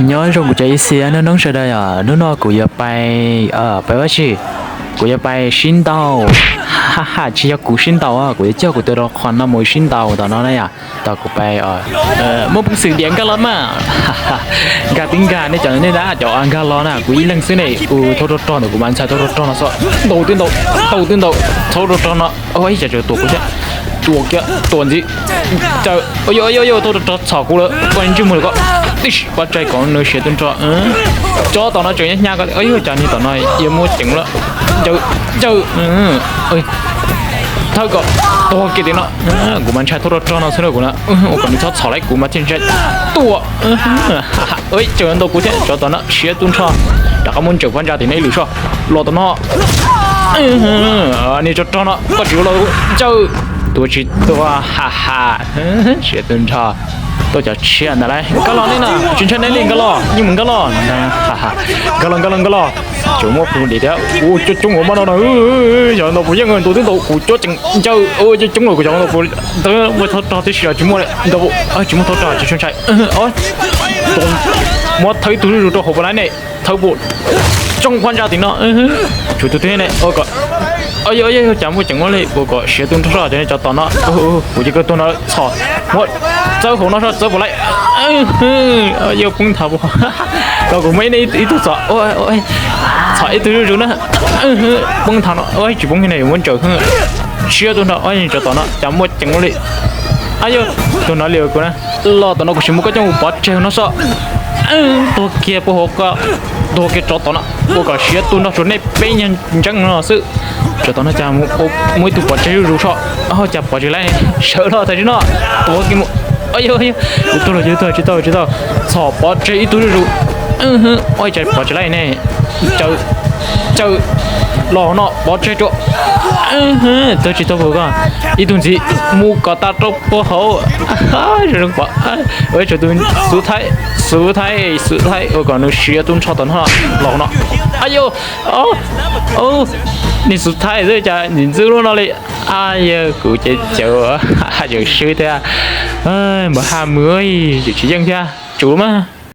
Nyob zoo kuv cov ib txhia noob noob sawv daws os, hnub no kuv yuav pais, pais ua si, kuv yuav pais sib ntaus. Ha ha, tsis yog kuv sib ntaus, kuv yuav coj kuv tus rau qhov no mus sib ntaus tom no na yom. Tom kuv pais, muaj peev xwm diam nkag los mas. Nkag tib nkag nej cov nej na, cov nkag los na, kuv ib leeg xwb ne. Ua thauj rog rog ntawm kuv mas ntshai thauj rog rog no xwb. Ntaus twb ntaus, ntaus twb ntaus, thauj rog rog no. Ua ib cas tseem tuam kuv thiab, tuam kiag tuam ntxiv. Caw, ua ua ua thauj rog rog txhom kuv lawm, ua ntsej muag lawm ko. Tib si pov tseg kom nws siav tub nrho. Cov tom no tseem hnyav ko, ua cas niag tom no yuav muaj ceem lawm. Caw, caw, thawb kom tuag kiag tim no. Kuv mas ntshai thauj rog rog no xwb na kuv na, ua kom nws txhob txhom lawm kuv mas thiaj ntshai tuaj. Caw ntaus kuv thiab, cov tom no siav tub nrho. Rov qab muab ntsaum phab ntsa tim no ib lwm soj, los tom no. Niag rog rog no koj tsis ua los caw, tua tsis tuag, ha ha. Siav tub nrho, tuaj cov tshiab ntawd lauj, nkag los nej na, tsis ntshai nej li, nkag los, yeej mus nkag los. Nkag los, nkag los, nkag los. Tseem muaj pus dim thiab, ua coob coob ua mab no na. Xyov ntaus puas yeej, ntaus twb ntaus kuv cuab ceem ncaws, ua coob coob los kuv xyov ntaus puas ntawd, muaj thawb rog tib si los tsis muaj, ntaus tsis muaj thawb rog tsis tshua ntshai. Muab thawb ib tug zuj zus rau hauv puas laib ne, thawb puas tsoo phab ntsa tim no. Tshuav tus twg ne, ua kom, yog yog cas muaj ceem muab li, ua kom siav tub nrho cov ne cov tom no. Kuv cia koj tuag no txhom, muab txawb hauv no soj txawb puas laib. Yog poob nthav, kom kuv muab ib tug txhom, txhom ib tug zuj zus na. Poob nthav no, tsis poob ne, muab ntsaum. Siav tub nrho, cov tom no cas muaj ceem muab li. Yog tug no li kuv na, los tom no kuv sim muab koj coj mus pov tseg no soj. Tuag kiag puag hauv ko, tuag kiag rov tom no, ua kom siav tub nrho tsuas nej peb nyuag ntseeb no xwb. Tsam tom no cas muaj ib tug pov tseg zuj zus soj, cas pov tseg laib, sawv los tag tsis no, tuag kiag mus. Yog, yog, tsis tau, tsis tau, tsis tau, txhom pov tseg ib tug zuj zus. Ua cas pov tseg laib ne, caw, caw, los no pov tseg rau. Tau tsis tau puas ko, ib tug ntxiv mus kom tas rau puag hauv. Zoo zoo pom, ua tsum tus xub thaib, xub thaib, xub thaib ua kom nws siav tub nrho tom no los no. Yog, niag xub thaib xwb cas ntxim ntxub lub no li. Yog kuv ces caw, caw swb thiab, npam ha mus, tsis yeej thiab, tsum mas.